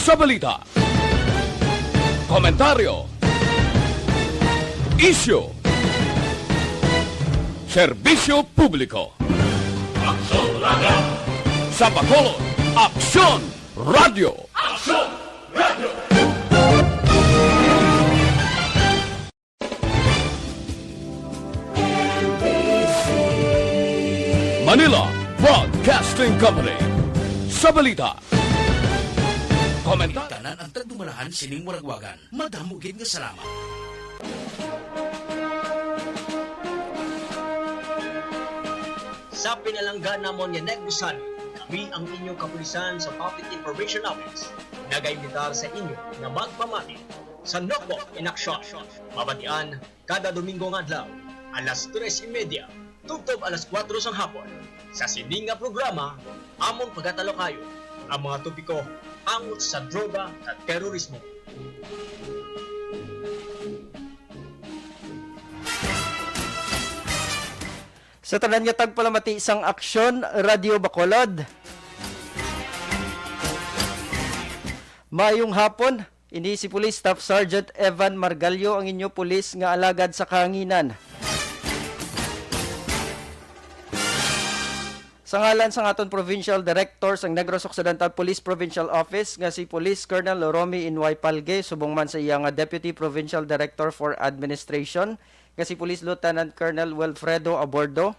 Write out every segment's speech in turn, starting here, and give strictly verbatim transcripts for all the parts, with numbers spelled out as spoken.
Sa balita, komentaryo, isyu, serbisyo publiko. Aksyon Radyo. Sa Bacolod, Aksyon Radyo. Aksyon Radyo. Manila Broadcasting Company. Sa balita, komentar. Tanan ang tagdumalahan sining waragwagan. Madamo gid nga salamat. Sa pinalangga namon nga Negros City, kami ang inyong kapulisan sa Public Information Office nagaimbitar sa inyo nga magpamati sa Nokpo in Action, mabatian kada Domingo nga adlaw, alas tres y media tubtob alas kuwatro sang hapon. Sa sini nga programa, amon pagatalakayon ang mga topiko angot sa droga kag terorismo. Sa tanan nga tagpalamati sang Aksyon Radyo Bacolod, maayong hapon. Ini si Police Staff Sergeant Evan Margallo, ang inyo pulis nga alagad sa kahanginan. Sa ngalan sang aton Provincial Director sang Negros Occidental Police Provincial Office nga si Police Colonel Romy Inway Palge, subong man sa iya nga Deputy Provincial Director for Administration nga si Police Lieutenant Colonel Wilfredo Abordo,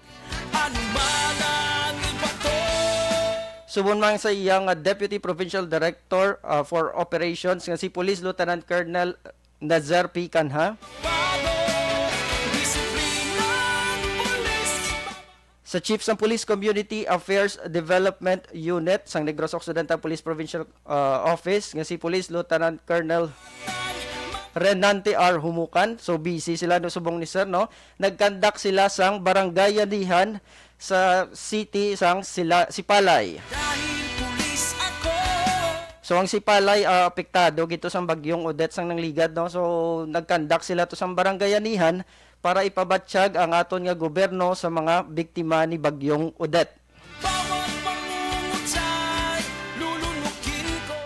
subong man sa iya nga Deputy Provincial Director, uh, for Operations nga si Police Lieutenant Colonel Nazer P. Canha, sa Chief sang Police Community Affairs Development Unit sang Negros Occidental Police Provincial, uh, Office nga si Police Lieutenant Colonel Renante R. Humukan. So, busy sila, no, subong ni Sir, no? Nagkandak sila sang barangayanihan sa city sang sila, Sipalay. So, ang Sipalay, ah, apektado gito sang Bagyong Odette sang nangligad, no? So, nagkandak sila to sang barangayanihan para ipabatyag ang aton nga gobyerno sa mga biktima ni Bagyong Odette. Bawat pangungutay, lulunukin ko.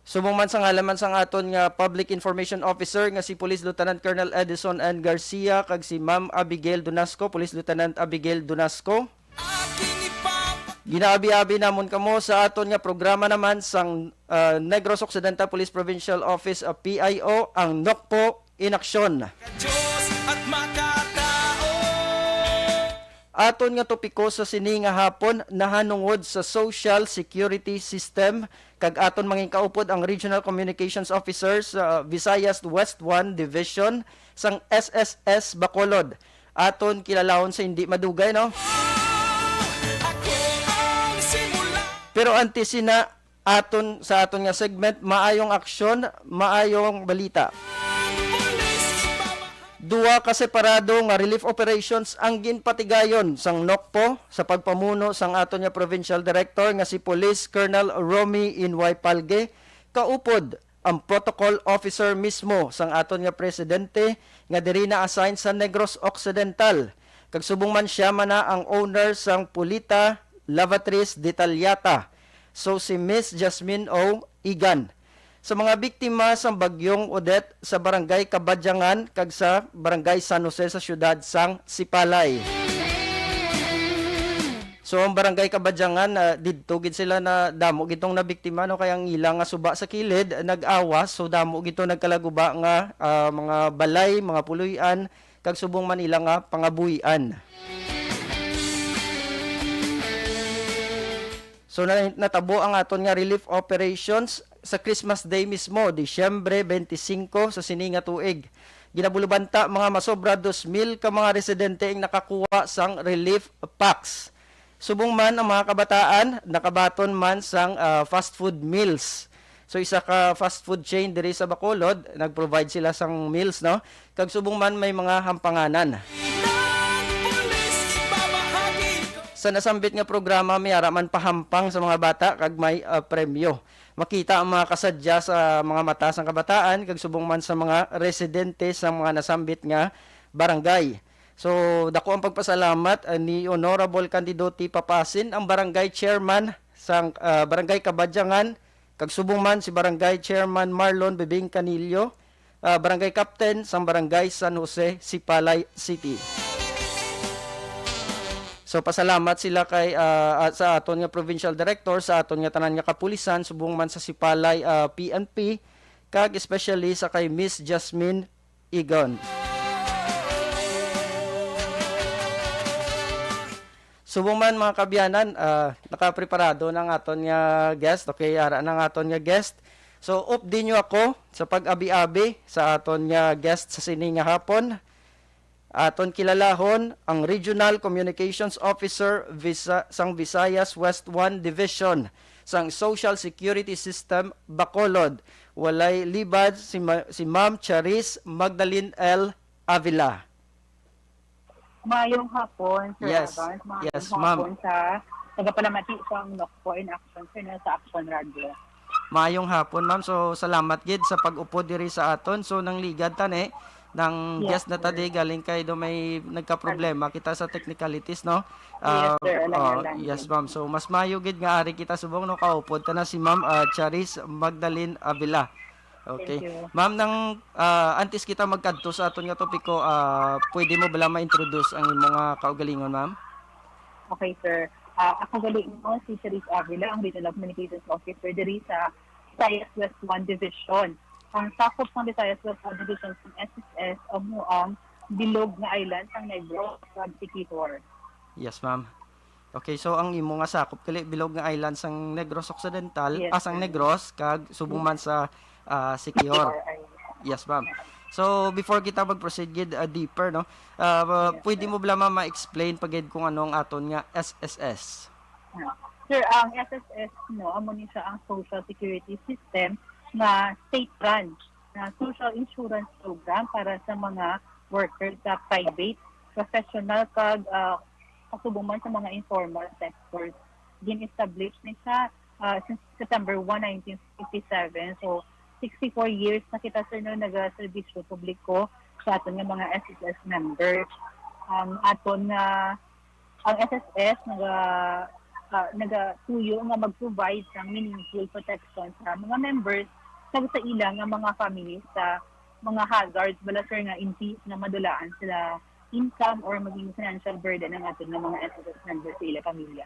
Subong man sa ngalan man sang aton nga Public Information Officer nga si Police Lieutenant Colonel Edison N. Garcia kag si Ma'am Abigail Dunasco, Police Lieutenant Abigail Dunasco. Aking ipapa- Ginaabi-abi namon kamo sa aton nga programa naman sang, ah, Negros Occidental Police Provincial Office, ah, P I O, ang Nokpo in Aksyon. Diyos at makatao. Aton nga topiko sa sini nga hapon nahanungod sa social security system, kag aton mangin-kaupod ang Regional Communications Officer sa Visayas West One Division sang S S S Bacolod. Aton kilalahon sa hindi madugay, no? Ako ang simula. Pero antes sina, aton, sa aton nga segment, maayong aksyon, maayong balita. Duwa ka separado nga relief operations ang ginpatigayon sang Nokpo sa pagpamuno sang aton nga provincial director nga si Police Colonel Romy Inway Palge, kaupod ang protocol officer mismo sang aton nga presidente nga diri na-assign sa Negros Occidental, kag subong man sia man na ang owner sang Pulita Lavatriz Detallata. So, si Miss Jasmine O. Igan. Sa mga biktima sang Bagyong Odette sa Barangay Kabadyangan kag sa Barangay San Jose sa siyudad sang Sipalay. So, ang Barangay Kabadyangan, ah, didto gid sila na damo gid tong nabiktima, no, kay ang ila nga suba sa kilid nag-awas, so damo gid to nagkalaguba nga, ah, mga balay, mga puloy-an, kag subong man ila nga pangabuhian. So, na-, natabo ang aton nga relief operations sa Christmas Day mismo, Disyembre twenty-five sa sini nga tuig. Ginabulubanta mga masobra dos mil ka mga residente ang nakakuha sang relief packs. Subong man ang mga kabataan, nakabaton man sang, ah, fast food meals. So, isa ka fast food chain diri sa Bacolod, nag-provide sila sang meals, no? Kag subong man may mga hampanganan. Sa nasambit nga programa, may ara man pahampang sa mga bata kag may, ah, premyo. Makita ang mga kasadya sa mga mata sang kabataan kag subong man sa mga residente sa mga nasambit nga barangay. So, dako ang pagpasalamat, ah, ni Honorable Candido T. Papasin, ang barangay chairman sang, ah, Barangay Kabadyangan, Kag subong man si Barangay Chairman Marlon Bibing Canillo, ah, Barangay Captain sang Barangay San Jose, Sipalay City. So, pasalamat sila kay, ah, ah, sa aton nga provincial director, sa aton nga tanan nga kapulisan, subong man sa Sipalay, ah, P N P, kag especially sa kay Miss Jasmine Igon. Subong man, mga kaabyanan, ah, nakapreparado na ang aton nga guest. Okay, ara na ang aton nga guest. So, updi nyo ako sa pag-abi-abi sa aton nga guest sa sini nga hapon. Aton kilalahon ang Regional Communications Officer, Visa-, sang Visayas West One Division sang Social Security System, Bacolod. Walay libad si Ma-, si Ma'am Charis Magdalene L Avila. Maayong hapon, Sir Yes. Evans. Maayong Yes, ma'am. hapon sa tagapalamati sa Nokpo in Action, sir, no, sa Action Radio. Maayong hapon, ma'am. So, salamat gid sa pag-upod diri sa aton. So, nangligad ta ni, nang Yes, guest na ta sir. di, galing kay do may nagkaproblema kita sa technicalities, no? Yes, Ah, sir. Alang, oh, alang yes, gid. ma'am. So, mas maayo gid nga ari kita subong, no, kaupod ta na si Ma'am, ah, Charis Magdalene Avila. Okay. Thank you. Ma'am, nang, ah, antes kita magkadto sa aton nga topiko, ah, pwede mo bala ma-introduce ang imo nga kaugalingon, ma'am? Okay, sir. Ah, ako gali mo si Charisse Avila, ang Regional Communications Officer diri sa Visayas West One Division. Ang sakop sang Visayas West One Division sang S S S amo ang bilog nga island sang Negros kag Siquijor. Yes, ma'am. Okay, so ang imo nga sakop gali bilog nga island sang Negros Occidental, Yes, ah, sang sir. Negros kag subong Yes. man sa, ah, Siquijor. Siquijor, ay. Yes, ma'am. So, before kita mag-proceed gid, ah, deeper, no? Ah, Yes, pwede sir. mo bala ma-explain pa gid kung ano ang aton nga S S S? Ah, sir, ang S S S, no, amo ni siya ang Social Security System nga state run na social insurance program para sa mga workers sa private, professional, kag, ah, kasubong man sa mga informal sectors. Gin-establish ni siya, ah, since September one, nineteen fifty-seven. So, sixty-four years na kita, sir, no, nagaserbisyo publiko sa aton nga mga S S S members. Ang aton nga, ang S S S naga, ah, nagatuyo nga mag-provide sang meaningful protection sa mga members kag sa ila nga mga families sa mga hazards bala, sir, nga in case nga madulaan sila income or maging financial burden ang aton nga mga S S S members sa ila pamilya.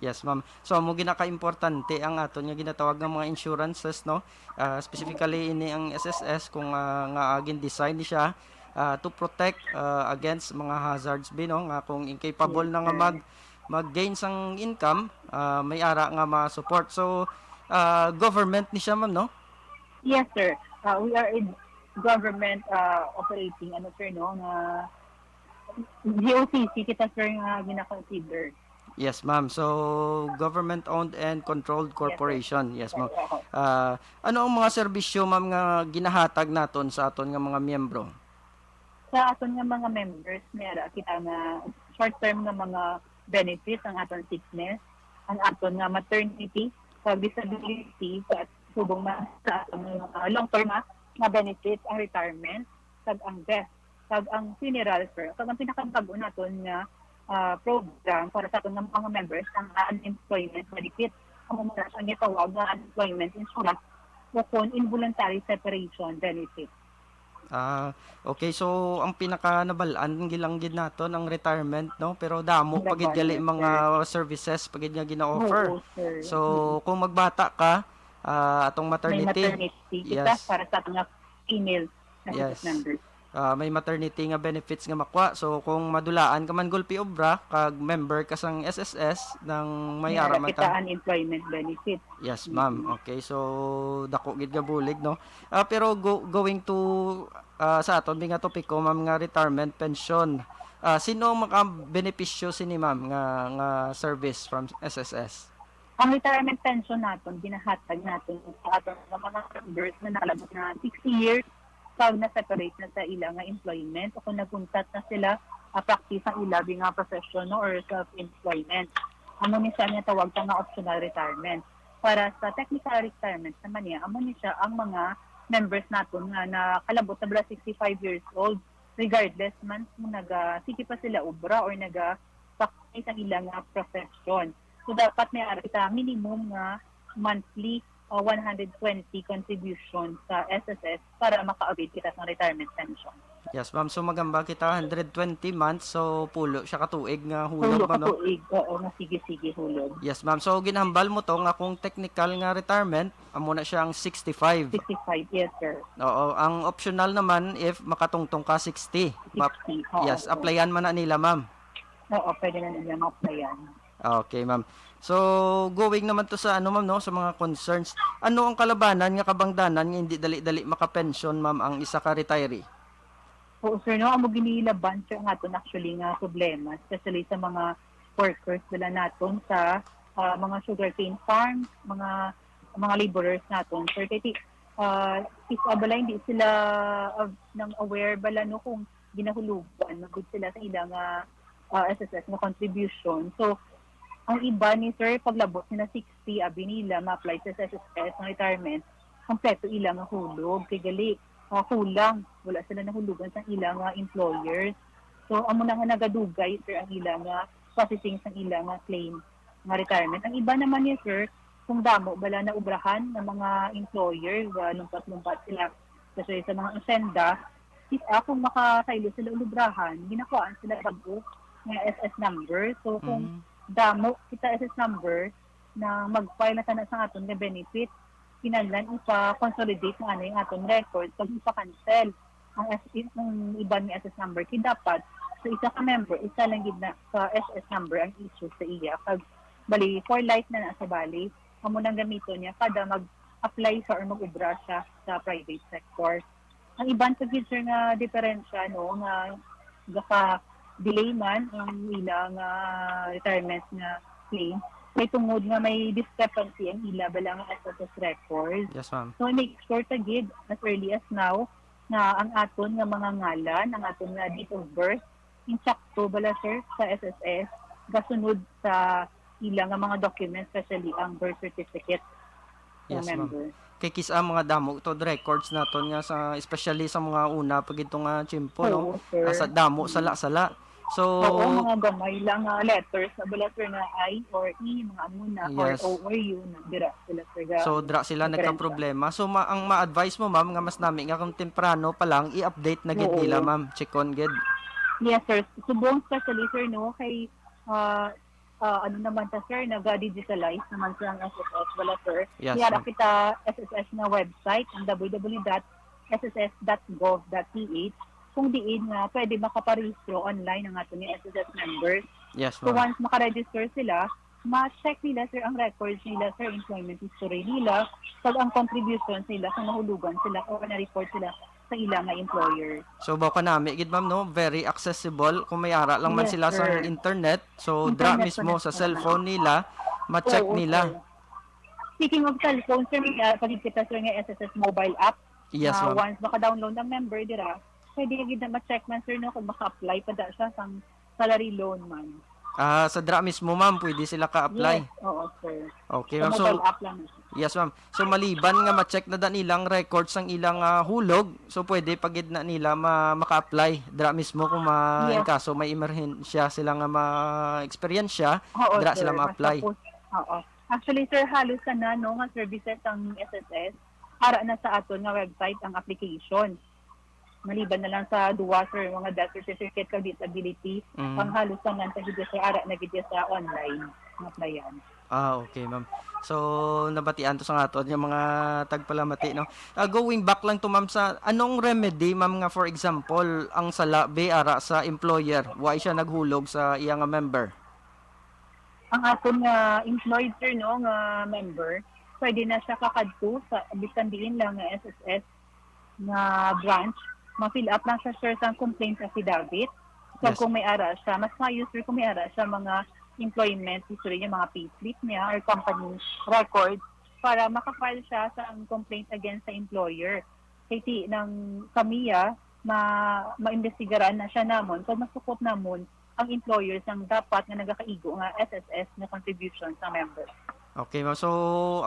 Yes, ma'am. So, amo ginaka-importante ang aton nga ginatawag nga mga insurances, no? Ah, specifically ini ang S S S kung, ah, nga gin-design ni siya, ah, to protect, ah, against mga hazards bi, no? Nga kung incapable Yes, na nga sir. mag, mag-gain sang income, ah, may ara nga ma-support. So, ah, government ni siya, ma'am, no? Yes, sir. Ah, we are a government, ah, operating, ano, sir, no, nga G O C C kita, sir, nga gina-consider. Yes, ma'am. So, government-owned and controlled Yes, sir. corporation. Yes, ma'am. Yes, sir. Ah, ano ang mga serbisyo, ma'am, nga ginahatag naton sa aton nga mga miyembro? Sa aton nga mga members, may ara kita nga short-term nga mga benefits, ang aton sickness, ang aton nga maternity, kag disability, sa subong man sa aton nga mga long-term nga, nga benefits, ang retirement, kag ang death, kag ang funeral, sir. Kag ang pinakabag-o naton nga, ah, program para sa aton nga mga members, ang unemployment benefit. Amo man siya ang gitawag nga unemployment insurance o kon involuntary separation benefit. Ah, okay. So, ang pinakanabal-an lang gid naton ang retirement, no? Pero damo pa gid gali Retirement, mga sir. services pa gid nga gina-offer. Oo, sir. So, Mm. kung magbata ka, ah, atong May maternity, maternity kita yes. para sa mga female na Yes. members. Ah, may maternity nga benefits nga makuha. So, kung madulaan ka man gulpi obra, kag member ka sang S S S, nang may May ara ara man kita ta. unemployment benefit. Yes, ma'am. Mm. Okay, so dako gid nga bulig, no? Ah, pero go-, going to, ah, sa aton bi nga topiko, ma'am, nga retirement pension. Ah, sino ang makabenepisyo sini, ma'am, nga, nga service from S S S? Ang retirement pension naton, ginahatag naton sa aton nga mga members na nakalabot na sixty years, kag na-separate na sa ila nga employment, o kung nagkuntat na sila, ah, practice ang ila bi nga profession, no, or self-employment. Amo ni siya nga tawag ta nga optional retirement. Para sa technical retirement naman niya, amo ni siya ang mga members naton nga nakalabot na bala sixty-five years old, regardless man kung naga, sige pa sila obra or naga-practice ang ila nga profession. So, dapat may ara kita minimum nga monthly uh, one hundred twenty contribution sa S S S para maka-avail kita sa retirement pension. Yes, ma'am. So, magamba kita, hundred twenty months. So, pulo siya ka tuig nga hulog, Pulo ka ma'am, no? Tuig, oo, nga sige-sige hulog. Yes, ma'am. So, ginhambal mo to nga kung technical nga retirement, amo na siya ang sixty-five. Sixty-five, yes, sir. Oo. Ang optional naman, if makatungtong ka, sixty. Ma- Sixty, oo, yes, sir. Applyan man na nila, ma'am. Oo, pwede na nila ma-applyan. Okay, ma'am. So, going naman to sa, ano, ma'am, no, sa mga concerns. Ano ang kalabanan nga kabangdanan nga hindi dali-dali makapensyon, ma'am, ang isa ka retiree? Oo, sir, no, amo ginilaban, sir, ang aton actually nga problema, especially sa mga workers nila naton sa, ah, mga sugarcane farm, mga, mga laborers naton, sir. Kay ti-, ah, is abala, hindi sila, ah, nang aware bala, no, kung ginahulugan na gud sila sa ila nga, ah, S S S nga contribution. So, ang iba ni, sir, paglabot nila sixty, abi nila, ma-apply sa S S S nga retirement, kompleto ila nga hulog. Kay gali, ah, kulang. Wala sila nahulugan sa ila nga employers. So, amo na nga nagadugay, sir, ang ila nga processing sa ila nga claim nga retirement. Ang iba naman ni, sir, kung damo bala na obrahan ng mga employer, ah, lumpat-lumpat sila, kasi sa mga asyenda, is, ah, kung makasaylo sila ulubrahan, ginakuhaan sila bag-o nga S S number. So, kung Mm. damo kita S S number na mag-file na sana sa aton nga benefit, kinahanglan ipa-consolidate na ano yung aton record, pag ipa-cancel ang S S, ang iban nga S S number. Kay dapat, sa isa ka member, isa lang gid na ka S S number ang issue sa iya. Kag, bali, for life na na sa bali, amo nang gamiton niya kada mag-apply siya or mag-obra siya sa private sector. Ang iban pa gid, sir, nga diferensya, no, nga gaka-delay man ang ila nga retirement nga claim, kay tungod nga may discrepancy ang ila bala nga S S S record. Yes, ma'am. So, make sure ta gid as early as now nga ang aton nga mga ngalan, ang aton nga date of birth, insakto bala, sir, sa S S S, gasunod sa ila nga mga documents, especially ang birth certificate sa Yes, ma'am. member. Kay kis-a mga damo to records naton nga sa, especially sa mga una pa gid to nga tiyempo, no? Oo, sir. Asa damo, Mm. sala-sala. So, Oo, mga gamay lang nga letters na bala, sir, nga I or E, mga amo na, or Yes. O or U, na dira sila, sir, ga-, So, dira sila diferensya. nagka-problema. So, ma-, ang ma-advise mo, ma'am, nga mas nami nga kung temprano pa lang, i-update na gid Oo. nila, ma'am. Check on gid. Yes, sir. Subong, especially, sir, no, kay, ah, ah, ano naman ta, sir, naga-digitalize naman, sir, ang S S S. Wala, sir. Yes, May ara ma'am. kita S S S nga website, ang W W W dot S S S dot gov dot P H, kung diin nga pwede makaparehistro online ang aton nga S S S members. Yes, So, ma'am. once makaregister sila, ma-check nila, sir, ang records nila, sir, employment history nila, pag ang contributions nila, kung nahulugan sila o na-report sila sa ila nga employer. So, baw kanami gid, ma'am, no? Very accessible. Kung may ara lang man Yes, sila sa sir. internet, so, dra Internet mismo sa connection. cellphone nila, ma-check Oo, nila. sir. Speaking of cellphone, sir, may, ah, pagkikita, sir, nga S S S mobile app. Yes, Ah, ma'am. once maka-download ang member dira, pwede gid na ma-check man, sir, no, kung maka-apply pa da siya sang salary loan man. Ah, sa dra mismo, ma'am, pwede sila ka-apply? Yes, oo, sir. Okay, Sa ma'am. So, mobile app lang na siya. Yes, ma'am. So, maliban nga ma-check na da nilang records ang ilang, ah, hulog, so pwede pa gid na nila ma-, maka-apply dra mismo kung ma-, Yes. in kaso may emerhensya sila nga ma-eksperyensya, Oo, dra sila sir. ma-apply. Basta po, oo. Actually, sir, halos tanan, no, nga services ang S S S, ara na sa aton nga website ang application. Maliban na lang sa duwa, sir, mga death certificate kag disability, Mm. ang halos tanan sa gid, sir, ara na gid sa online nga applyan. Ah, okay, ma'am. So, nabatian to sa nga aton nga mga tagpalamati, no? Ah, going back lang to, ma'am, sa anong remedy, ma'am, nga, for example, ang sala be ara sa employer, why siya naghulog sa iya nga member? Ang aton nga employed, sir, no, nga member, pwede na siya kakadto sa bisan diin lang nga S S S nga branch, ma-fill up lang siya, sir, sa complaint affidavit. So, Yes. kung may ara siya, mas maayo, sir, kung may ara siya mga employment history niya, mga payslip niya, or company records, para maka-file siya sa complaint against sa employer. Kay ti nang kami, ah, ma-, maimbestigaran na siya namon, kung masukop namon ang employer sang dapat nga nagakaigo nga S S S nga contribution sa member. Okay, ma'am. So,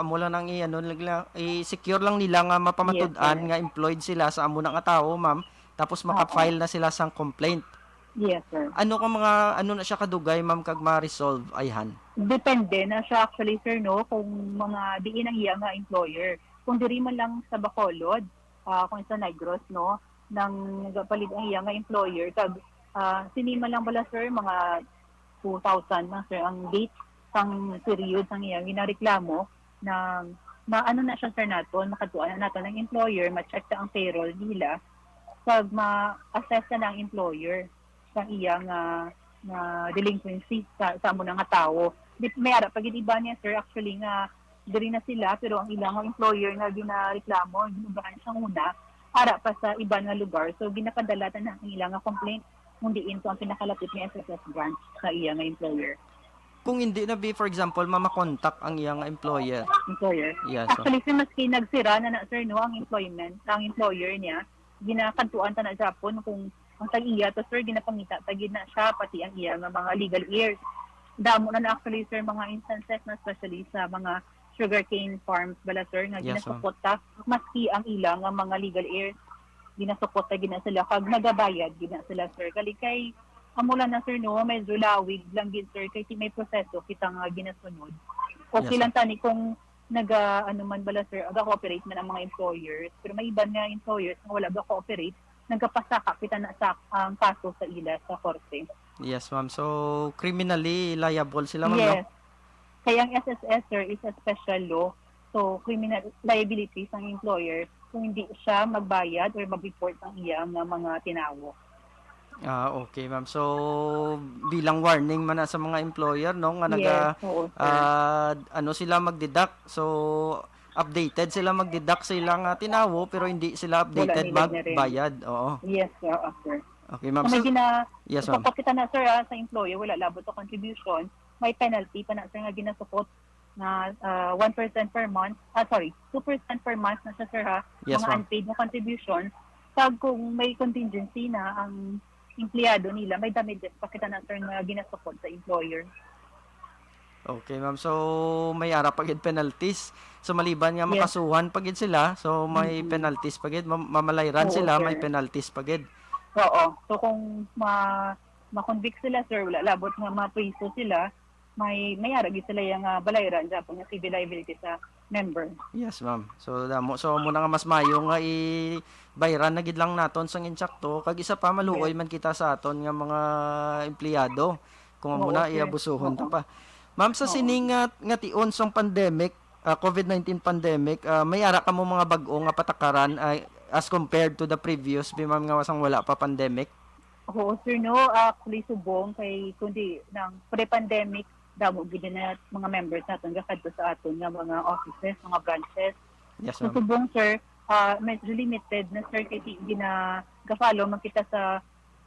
amo lang ang i-, ano, nila, i-secure lang nila nga mapamatud-an Yes, sir. nga employed sila sa amo na nga tawo, ma'am. Tapos Oo. maka-file na sila sang complaint. Yes, sir. Ano ka mga, ano na siya kadugay, ma'am, kag ma-resolve, ayhan? Depende na siya actually, sir, no, kung mga diin ang iya nga employer. Kung diri man lang sa Bacolod, ah, kung sa Negros, no, nang nagapalit ang iya nga employer, kag, ah, sini man lang bala, sir, mga two thousand na, sir, ang date sang period sang iya ginareklamo, na maano na siya, sir, naton, makadtuan na naton ang employer, ma-check sa ang payroll nila, kag ma-assess na ang employer sa iya nga, nga delinquency sa, sa amo na nga tawo. Di, may ara pa gid iba niya, sir, actually, nga diri na sila, pero ang ilang employer nga ginareklamo, ginubahan siya una, ara pa sa iban nga lugar. So, ginapadala ta na ang ilang nga complaint kung diin to ang pinakalapit nga S S S branch sa iya nga employer. Kung hindi na, be, for example, ma-, makontak ang iyang employer. Employer. Yes, sir. Actually, sir, maski nagsira na na, sir, no, ang employment, ang employer niya, ginakadtuan ta na gyapon kung ang tag-iya to, sir, ginapangita ta gid na siya, pati ang iya nga mga legal heirs. Damo na, na actually, sir, mga instances na, especially sa mga sugarcane farms bala, sir, nga Yes, ma'am. ginasupot ta, maski ang ila nga mga legal heirs, ginasupot ta gid na sila, kag nagabayad gid na sila, sir. Gali kay, amo lang na, sir, no, medyo lawig lang gid, sir, kay ti may proseso kita nga ginasunod. Okay Yes, lang sir. tani kung naga, ano man bala, sir, ga-cooperate man ang mga employers, pero may iban nga employers nga wala ga-cooperate, nagapasaka kita na sa, ang kaso sa ila sa korte. Yes, ma'am. So, criminally liable sila, ma'am, no? Yes. Kaya ang S S S, sir, is a special law. So, criminal liability sang employer kung hindi siya magbayad or mag-report sang iya nga mga tinawo. Ah, okay, ma'am. So, bilang warning man na sa mga employer, no, nga naga-, Yes, oo, sir. ah, ano sila mag-deduct. So, updated sila mag-deduct sa ilang, ah, tinawo, pero hindi sila Wala updated nila na rin. magbayad. Oo. Yes, oo, sir. Okay, ma'am. So, may So, gina-, yes, ma'am. Kapag kita na, sir, ah, sa employer, wala labot sa contribution, may penalty pa na, sir, nga ginasukot na, ah, one percent per month. Ah, sorry, two percent per month na siya, sir, ha? Yes, Mga ma'am. unpaid na contributions. Kag kung may contingency na ang empleyado nila, may damages pa kita na, sir, nga ginasukod sa employer. Okay, ma'am. So, may ara pa gid penalties. So, maliban nga Yes. makasuhan pa gid sila, so may Mm-mm. penalties pa gid. Ma-, mamalayran Oo, sila, may sir. penalties pa gid. Oo. So, kung ma-, ma-convict sila, sir, wala labot nga mapriso sila, may, may ara gid sila yang, ah, balayran gyapon nga civil liability sa member. Yes, ma'am. So, damo. So, amo na nga mas maayo nga i-bayran na gid lang naton sang insakto. Kag isa pa, maluoy Yes. man kita sa aton nga mga empleyado. Kung amo Oo, na, sir. iabusuhon ta Oo. pa. Ma'am, sa Oo. sining nga, nga tion sang pandemic, ah, covid nineteen pandemic, ah, may ara kamo mga bag-o nga patakaran, ah, as compared to the previous, bi, ma'am, nga sang wala pa pandemic? Oo, sir, no. Actually, subong kay kundi nang pre-pandemic, damo gid na mga members naton gakadto sa aton nga mga offices, mga branches. Yes, So, ma'am. subong, sir, ah, medyo limited na, sir, kay di gina-follow man kita sa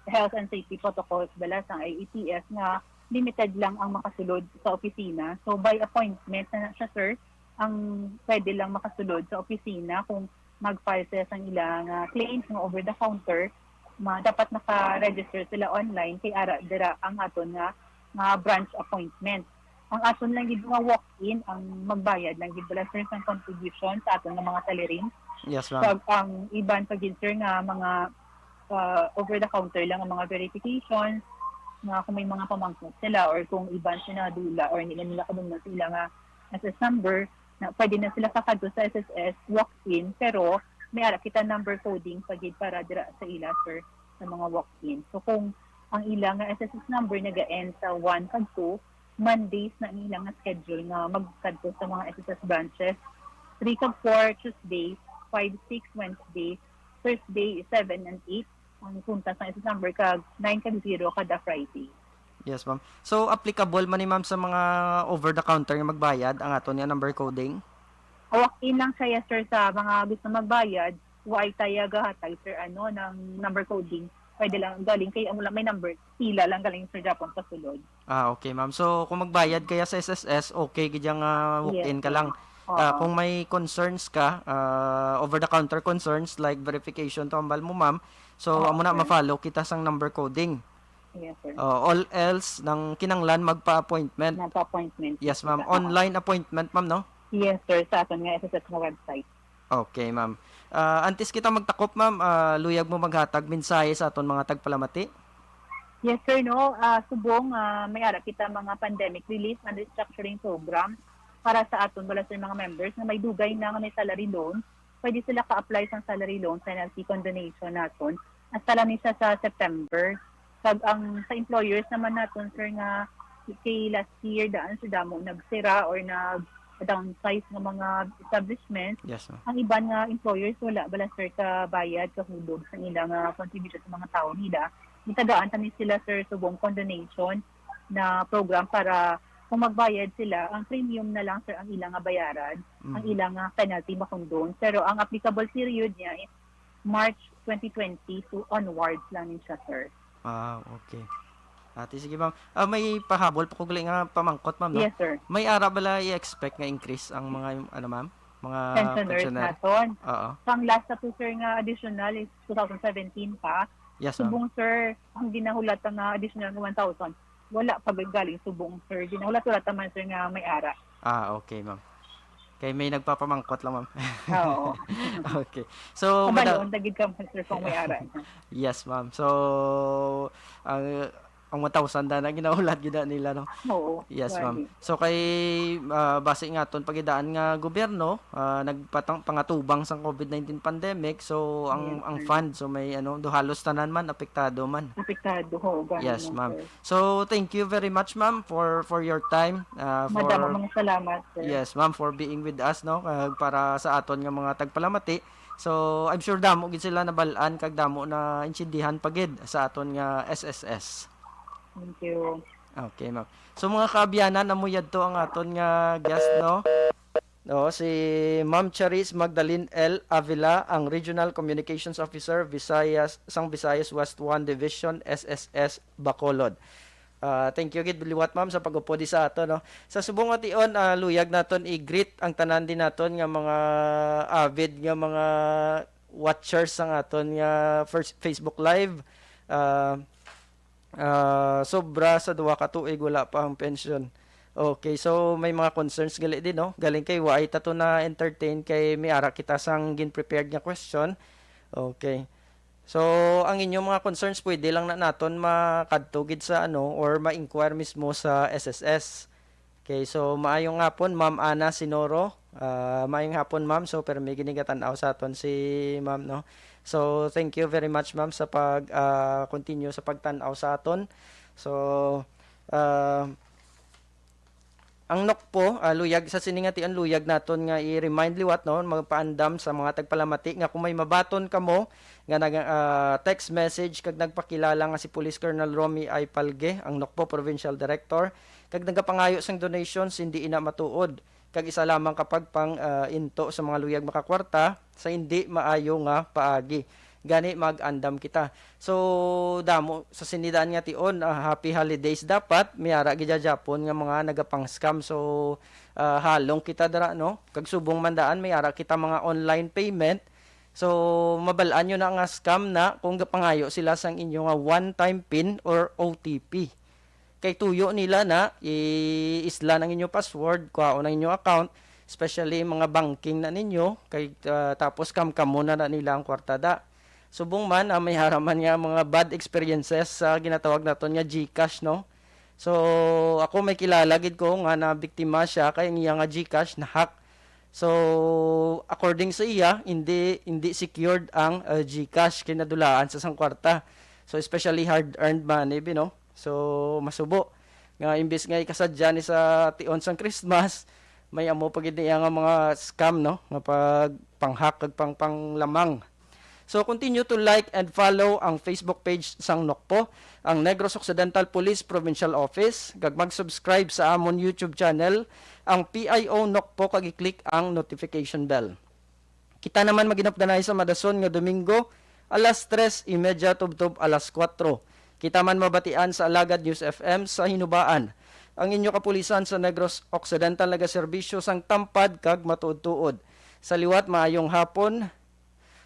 health and safety protocols bala sa I A T F nga limited lang ang makasulod sa opisina. So, by appointment na, na siya, sir, ang pwede lang makasulod sa opisina kung mag-file sila sang ila nga claims nga over the counter, ma-, dapat naka-register sila online kay ara dira ang aton nga, nga branch appointment. Ang aton lang gid nga walk-in, ang magbayad lang gid bala, sir, sang contribution sa aton nga mga salaries. Yes, ma'am. Kag ang iban pa gid, sir, nga mga, ah, over the counter lang ang mga verifications, nga kung may mga pamangkot sila or kung iban sila dula or hindi na nila kadunggan sa ila nga S S number, na pwede na sila kakadto sa S S S walk-in, pero may ara kita number coding pa gid para dira sa ila, sir, sa mga walk-in. So, kung ang ila nga S S S number naga-end sa one kag two, Mondays na ang ila nga schedule nga magkadto sa mga S S S branches. Three kag four, Tuesday, five, six, Wednesday, Thursday, seven and eight, ang kunta sa S S S number, kag nine kag zero kada Friday. Yes, ma'am. So, applicable man ni ma'am sa mga over-the-counter nga magbayad ang aton nga number coding? Walk-in lang siya, yes, sir, sa mga gusto magbayad. Wa ay taya gahatag, sir, ano, ng number coding. Pwede lang, galing kay, amo lang may number. Pila lang galing, sir, Japon, pasulod. Ah, okay, ma'am. So, kung magbayad kaya sa S S S, okay gid yang, ah, Yes, walk-in ka sir. lang. Oo. Ah, kung may concerns ka, ah, over-the-counter concerns like verification to hambal mo, ma'am. So, Oo, amo na, sir. ma-follow kita sang number coding. Yes, sir. Oh, all else, nang kinanglan, magpa-appointment. Magpa-appointment. Yes, ma'am. Sa, Online appointment, ma'am, no? Yes, sir. Sa aton nga S S S nga website. Okay, ma'am. Ah, antes kita magtakop, ma'am, ah, luyag mo maghatag mensahe sa aton mga tagpalamati? Yes, sir, no. Ah, subong, ah, may ara kita mga pandemic relief and restructuring program para sa aton bala, sir, mga members nga may dugay na nga may salary loan. Pwede sila ka-apply sang salary loan penalty condonation naton. Hasta lang ni siya sa September. Kag ang sa employers naman naton, sir, nga kay last year daan sa damo nagsira or nag-downsize nga mga establishment, Yes, ma'am. ang iban nga employers wala bala, sir, ka bayad, kahulog sa ilang nga contribution sa mga tawo nila. Gitagaan ta ni sila, sir, subong condonation na program para kung magbayad sila, ang premium na lang, sir, ang ilang nga bayaran, ang Mhm. ilang nga penalty makondon. Pero ang applicable period niya is March twenty twenty to onwards lang ni siya, sir. Ah, okay. Ate, sige, ma'am. Ah, may pahabol pa ko gali nga pamangkot, ma'am, no? Yes, sir. May ara bala i-expect nga increase ang mga, ano, ma'am? Mga Pensioners pensioner? Naton. Oo. Ang last na to, sir, nga additional is two thousand seventeen pa. Yes, ma'am. Subong, sir, ang ginahulat nga additional nga one thousand, wala pa galing subong, sir. Ginahulat-hulat naman, sir, nga may ara. Ah, okay, ma'am. Kay may nagpapamangkot lang, ma'am. Oo. Okay. So, mada- Kabaloon na gid ka man, sir, kung may ara. Yes, ma'am. So, ang ang one thousand na, na ginahulat gid na nila, no? Oo. Yes, Gani. Ma'am. So, kay, ah, base nga aton pagidaan nga gobyerno, ah, nagpatang-, pangatubang sang COVID nineteen pandemic, so ang Yes, ang sir. fund, so may ano, do halos tanan man apektado man. Apektado, ho. Gani Yes, lang, ma'am. Sir. So, thank you very much, ma'am, for for your time, ah, for Madamo mga salamat, sir. Yes, ma'am, for being with us, no, kag para sa aton nga mga tagpalamati. So, I'm sure damo gid sila nabal-an kag damo na intindihan pa gid sa aton nga S S S. Thank you. Okay, ma'am. So, mga kaabyanan, amo yadto ang aton nga guest, no? No, si Ma'am Charis Magdalene L. Avila, ang Regional Communications Officer, Visayas, sang Visayas West One Division, S S S Bacolod. Ah, thank you gid liwat, ma'am, sa pag-upod sa ato, no. Sa subong nga tion, ah, luyag naton i-greet ang tanan din naton nga mga avid nga mga watchers sang aton nga first Facebook Live. Ah, ah, sobra sa duha ka tuig wala pa ang pensyon. Okay, so may mga concerns gali din, no? Galing kay wa ay tato na entertain kay may ara kita sang gin-prepared nga question. Okay. So, ang inyong mga concerns pwede lang na naton makadto gid sa ano or ma-inquire mismo sa S S S. Okay, so maayong hapon, Ma'am Ana Sinoro. Ah, maayong hapon, ma'am. So, pero may ginigatan-aw sa aton si ma'am, no? So, thank you very much, ma'am, sa pag, ah, continue sa pagtan-aw sa aton. So, ah, ang NOCPO, ah, luyag sa sini nga tion, luyag naton nga i-remind liwat, no, magpaandam sa mga tagpalamati nga kung may mabaton kamo nga nag, ah, text message kag nagpakilala nga si Police Colonel Romy I. Palge, ang NOCPO Provincial Director, kag nagapangayo sang donations, hindi ina matuod, kag isa lamang ka pagpang, ah, into sa mga luyag makakwarta sa hindi maayo nga paagi. Gani mag-andam kita. So, damo sa sini daan nga tion, ah, happy holidays dapat. May ara gid gihapon nga mga nagapang-scam. So, ah, halong kita dira, no? Kag subong man daan, may ara kita mga online payment. So, mabal-an nyo na nga scam na kung gapangayo sila sang inyo nga one-time pin or O T P. Kay tuyo nila na i-isla ang inyo password, kuhaon ang inyo account, especially mga banking na ninyo, kay, ah, tapos kamkamo na, na nila ang kwarta da. Subong man, ah, may haraman nga mga bad experiences sa ginatawag naton nga GCash, no? So, ako may kilala gid ko nga nabiktima siya kay ang iya nga GCash na-hack. So, according sa iya, hindi hindi secured ang, ah, GCash kay nadulaan sa sang kwarta. So, especially hard-earned money, bi, no? So, masubo nga imbis nga ikasadya ni sa tion sang Christmas, may amo pa gid niya nga mga scam, no? Nga pag pang-hack kag pang panglamang. So, continue to like and follow ang Facebook page sang NOCPO, ang Negros Occidental Police Provincial Office, kag mag-subscribe sa amon YouTube channel, ang P I O NOCPO, kag i-click ang notification bell. Kita naman maginupdanay sa madason nga Domingo, alas tres y media tubtob alas kuwatro. Kita man mabatian sa Alagad News F M sa Hinubaan. Ang inyo kapulisan sa Negros Occidental nagaserbisyo sang tampad kag matuod-tuod. Sa liwat, maayong hapon.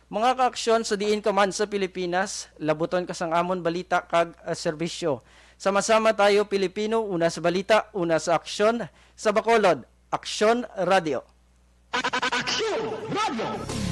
Mga kaaksyon sa diin ka man sa Pilipinas, labuton ka sang amon balita kag, ah, serbisyo. Sama-sama tayo, Pilipino, una sa balita, una sa aksyon, sa Bacolod, Aksyon Radio. Aksyon Radio!